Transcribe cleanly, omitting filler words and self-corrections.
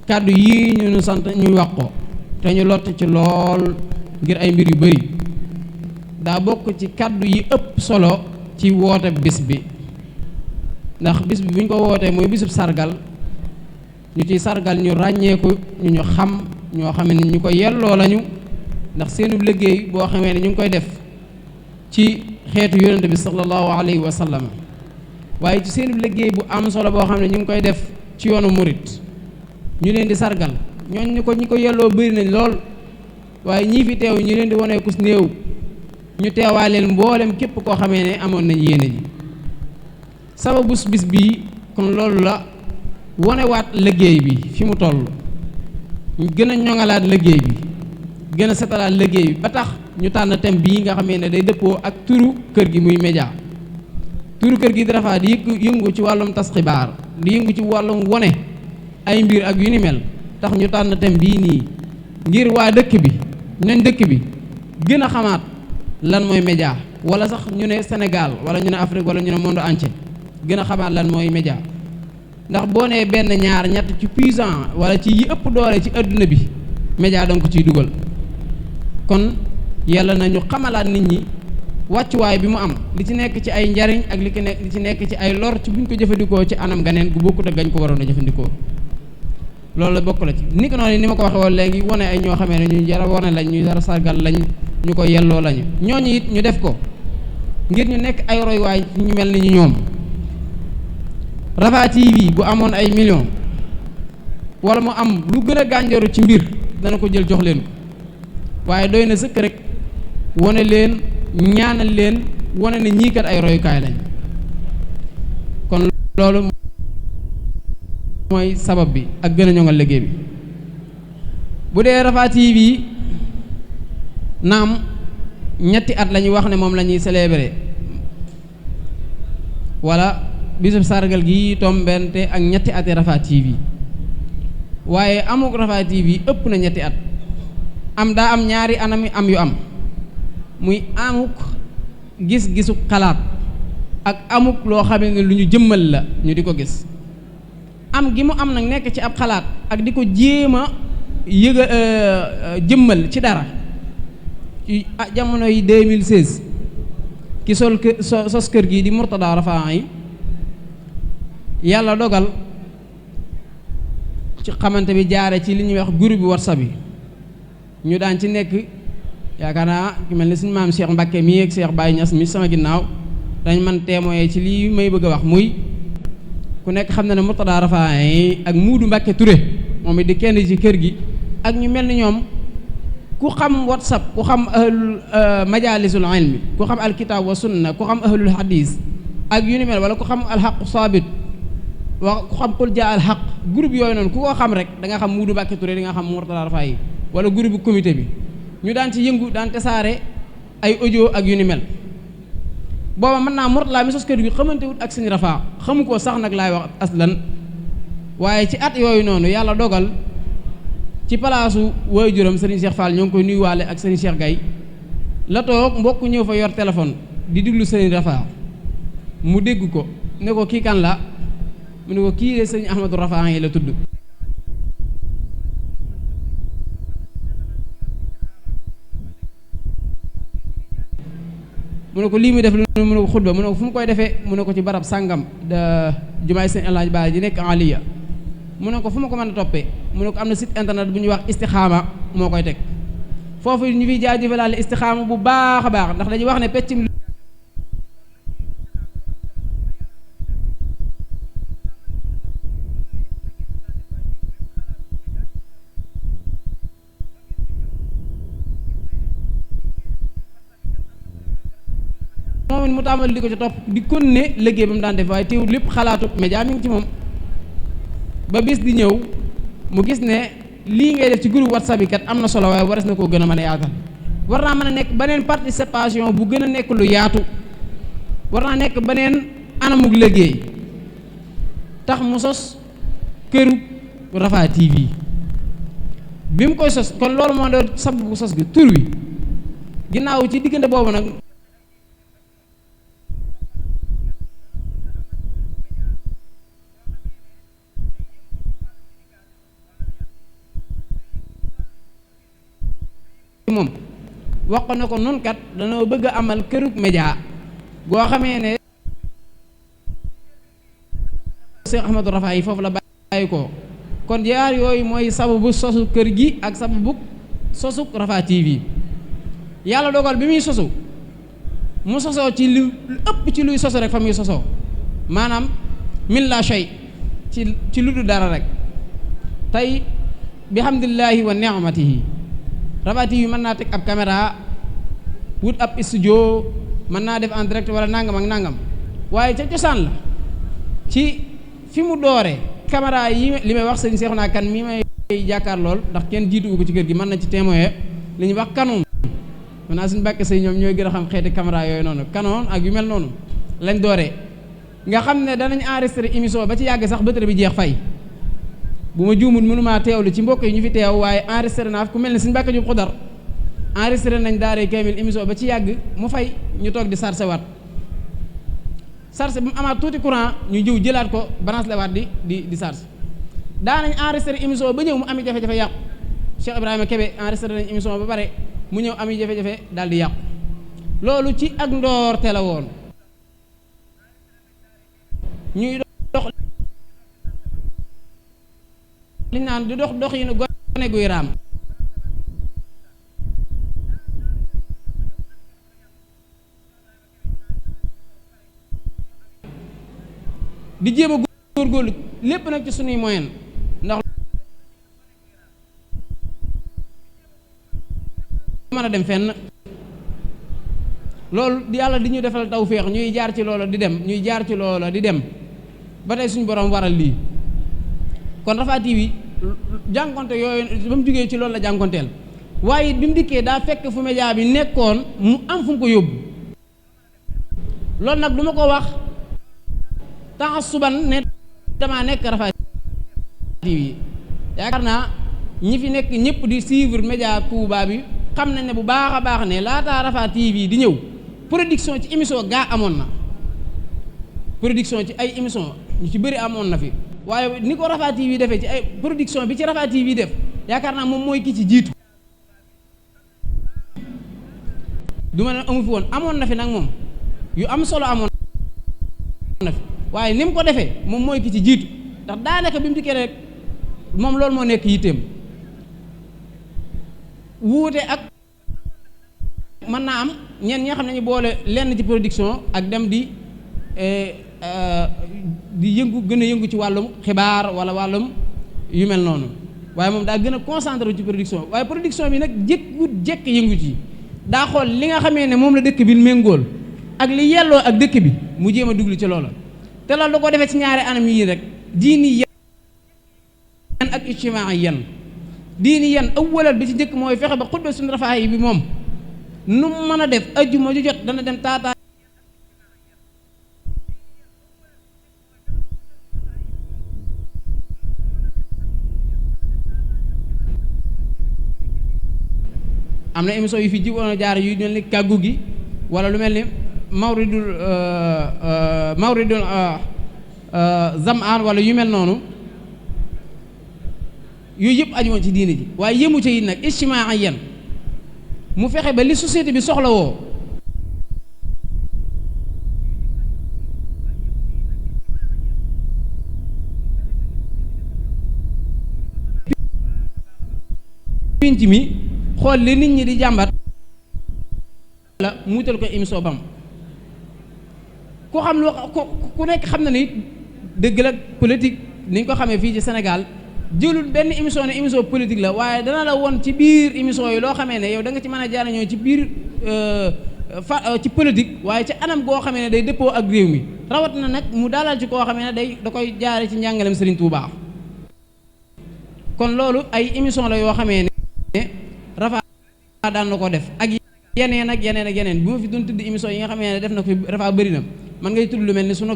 kàddu yii ñu nu sant ñuy wax ko te ñu lott ci lool ngir ay mbir yu bari daa bokk ci kàddu yi ëpp solo ci woote bis bi ndax bis bi bu ñu ko wootee mooy bisub sargal ñu ciy sargal ñu ràññeeku ñu xam ñoo xam ne ñu ko yelloo lañu ndax seenu liggéey boo xamee ne ñu ngi koy def ci xeetu yonente bi sallallahu alayhi wa sallam waaye ci seenu liggéey bu am solo boo xam ne ñu ngi koy def ci yoonu murit ñu leen di sargal ñooñ ñi ko yelloo bëri nañ lool waaye ñii fi teew ñu leen di wane kus néew ñu teewaaleel mboolem képp koo xamee ne amoon nañ yéene ji sababu bis bii kon loolu la wonewaat liggéey bi fi mu toll ñu gën a ñoŋalaat liggéey bi gën a setalaat liggéey bi ba tax ñu tànn thème bii nga xamee ne day dëppoo ak turu kër gi muy média turu kër gi di Rafah di yëngu ci wàllum tas xibaar di yëngu ci wàllum wone ay mbir ak yu ni mel tax ñu tànn thème bii nii ngir waa dëkk bi ñooñ dëkk bi gën a xamaat lan mooy média wala sax ñu ne Sénégal wala ñu ne Afrique wala ñu ne monde entier gën a xamaat lan mooy média ndax boo nee benn ñaar ñett ci puissant wala ci yi ëpp doole ci adduna bi média danga ko ciy dugal kon yàlla na ñu xamalaat nit ñi wàccuwaay bi mu am li ci nekk ci ay njariñ ak li ci nekk ci ay lor ci buñ ko jëfandikoo ci anam ganeen gu bokkut ak gañ ko waroon a jëfandikoo loolu la bokk la ci ni ko noonu ni ma ko waxee woon léegi wane ay ñoo xamee ne ñu jara wane lañ ñu jara sargal lañ ñu ko yelloo lañu ñooñu it ñu def ko ngir ñu nekk ay roywaay ñu mel ni ñu ñoom Rafah TV bu amoon ay millions wala mu am lu gën a gànjaru ci mbir dana ko jël jox leen ko waaye doy na sëkk rek wane leen ñaanal leen wane ne ñii kat ay royukaay lañ kon loolu mooy sabab bi ak gën a ñoŋal liggéey bi bu dee Rafah TV naam ñetti at la ñuy wax ne moom la ñuy célébrer wala bisub sargal gi tombente ak ñetti ati Rafah TV waaye amuk Rafah TV ëpp na ñetti at am daa am ñaari anami am yu am muy amuk gis-gisu xalaat ak amuk loo xam ne lu ñu jëmmal la ñu di ko gis am gi mu am nag nekk ci ab xalaat ak di ko jéem a jëmmal ci dara ci jamono yi 2016 ki sos kër gi di Murtada Rafah yi yàlla dogal ci xamante bi jaare ci li ñuy wax groupe bi WhatsApp yi ñu daan ci nekk yaakaar naa ki mel ni suñu maam Cheikh Mbacke mii ak Cheikh Baye Niass mi sama ginnaaw dañ man témoigner ci lii may bëgg a wax muy ku nekk xam na ne Murtada Rafah yi ak Muudu Mbacke Touré moom it di kenn ci kër gi ak ñu mel ni ñoom ku xam WhatsApp ku xam ahlul majalisul ilmi ku xam alkitab wa sunna ku xam ahlul hadis ak yu ni mel wala ku xam alxaqu saabit wa ku xam qul jaa alxaq groupe yooyu noonu ku ko xam rek da nga xam Muudu Mbacke Touré di nga xam Murtada Rafah yi wala groupe bu comité bi ñu daan ci yëngu daan tasaare ay audio ak yu ni mel booba mën naa Murtada mi sos kër gi xamante wut ak sëñ Rafah xamu ko sax nag laay wax aslan waaye ci at yooyu noonu yàlla dogal ci palaasu waajuram Serigne Cheikh Fall ñoo ngi koy nuyuwaale ak Serigne Cheikh Gaye la toog mbokk ñëw fa yor téléphone di diglu Serigne Rafah mu dégg ko ne ko kii kan la mu ne ko kii de Serigne Ahmadou Rafah yi la tudd mu ne ko lii muy def lu mu ne ko xutba mu ne ko fu mu koy defee mu ne ko ci barab sàngam da jumaay seen El Hadj Ba ji nekk Aliya mu ne ko fu ma ko mën a toppee mu ne ko am na site internet bu ñuy wax istixaama moo koy teg foofu ñu fiy jaajëfalaale istixaama bu baax a baax ndax dañuy wax ne peccum moom mu tàmbali di ko ci topp di continuer liggéey ba mu daan def waaye teewul lépp xalaatu média mi ngi ci moom ba bis di ñëw mu gis ne lii ngay def ci groupe WhatsApp yi kat am na solo waaye waras na koo gën a mën a yaatal war naa mën a nekk beneen participation bu gën a nekk lu yaatu war naa nekk beneen anamug liggéey tax mu sos këru Rafah TV bi mu koy sos kon loolu moo doon sababu sos gi tur wi ginnaaw ci diggante boobu nag moom wax ko ne ko nun kat dañoo bëgg a amal kërug média goo xamee ne Cheikh Ahmadou Rafa yi foofu la bàyyi ko kon yaar yooyu mooy sababu sosu kër gi ak sababu sosu Rafa TV yàlla dogal bi muy sosu mu sosoo ci lu ëpp ci luy sosu rek fa muy sosoo maanaam min la shay ci lu du dara rek tey bi hamdulillahi wa ni'matihi Rafa TV mën naa teg ab caméra wut ab studio mën naa def en direct wala nangam ak nangam waaye ca cosaan la ci fi mu dooree caméra yi li may wax sëñ Seexuna Kan mi may jàkkaar lool ndax kenn jiituwu ko ci kër gi mën na ci témoin li ñuy wax Canon maintenant suñu bàkke say ñoom ñooy gën a xam xeeti caméra yooyu noonu Canon ak yu mel noonu lañ dooree nga xam ne danañ enregistré émission ba ci yàgg sax batterie bi jeex fay bu ma juumul mënumaa teewlu ci mbokk yi ñu fi teew waaye enregistré naa ku mel ne suñu bàkke ju xudar enregistré nañ daaree kaamil émission ba ci yàgg mu fay ñu toog di chargé waat chargé bu mu amaat tuuti courant ñu jëw jëlaat ko branche la waat di chargé daanañ enregistré émission ba ñëw mu ami jafe-jafe yàqu Cheikh Ibrahima Kébé enregistré nañ émission ba pare mu ñëw ami jafe-jafe daal di yàqu loolu ci ak ndoorte la woon ñuy dox li naan di dox dox yi nu gone guy raam di jéem a góorgóorlu lépp nag ci sunuy moyen ndax mën a dem fenn loolu yàlla di ñu defal tawféex ñuy jaar ci loola di dem ñuy jaar ci loola di dem ba tey suñu borom waral lii kon Rafa TV jànkonte yooyu ba mu jógee ci loolu la jànkonteel waaye bi mu dikkee daa fekk fu média bi nekkoon mu am fu mu ko yóbbu loolu nag du ma ko wax tax suban ne damaa nekk Rafa TV yaakaar naa ñi fi nekk ñëpp di suivre média Touba bi xam nañ ne bu baax a baax ne laataa Rafa TV di ñëw production ci émission gaa amoon na production ci ay émission ñu ci bëri amoon na fi waaye ni ko Rafa TV defee ci ay production bi ci Rafa TV def yaakaar naa moom mooy ki ci jiitu du ma ne amu fi woon amoon na fi nag moom yu am solo amoon na fi waaye ni mu ko defee moom mooy ki ci jiitu ndax daanaka bi mu dikkee rek moom loolu moo nekk yitteem wuute ak mën naa am ñenn ñi nga xam ne ñu boole lenn ci production ak dem di yëngu gën a yëngu ci wàllum xibaar wala wàllum yu mel noonu waaye moom daa gën a concentré ci production waaye production bi nag jekk yëngu ci daa xool li nga xamee ne moom la dëkk bi méngool ak li yelloo ak dëkk bi mu jéem a duglu ci loola te loolu da ko defee ci ñaari anam yi rek diini yan ak ijtimaa yan diini yan awwalal bi ci njëkk mooy fexe ba xutba suñu Rafa yi bi moom nu mën a def ajjuma ju jot dana dem taataa am na émission yu fi jiwoon a jaar yu mel ni kàggu gi wala lu mel ni mawridul zamaan wala yu mel noonu yooyu yëpp aju woon ci diine ji waaye yëmu ci it nag ijtimaa yan mu fexe ba li société bi soxla woo pinc mi xool li nit ñi di jàmbat la mu wutal ko émission bam ku xam lu ku nekk xam na ni dëgg la politique ni ñu ko xamee fii ci Sénégal jëlul benn émission ne émission politique la waaye dana la woon ci biir émission yi loo xamee ne yow da nga ci mën a jariñoo ci biir ci politique waaye ci anam goo xamee ne day dëppoo ak réew mi rawat na nag mu dalal ci koo xamee ne da koy jaare ci njàngalem Serigne Touba kon loolu ay émission la yoo xamee ne Rafa daan na ko def ak yeneen ak yeneen ak yeneen bi ma fi doon tudd émission yi nga xamee ne def na ko fi Rafa bëri na man ngay tudd lu mel ni sunu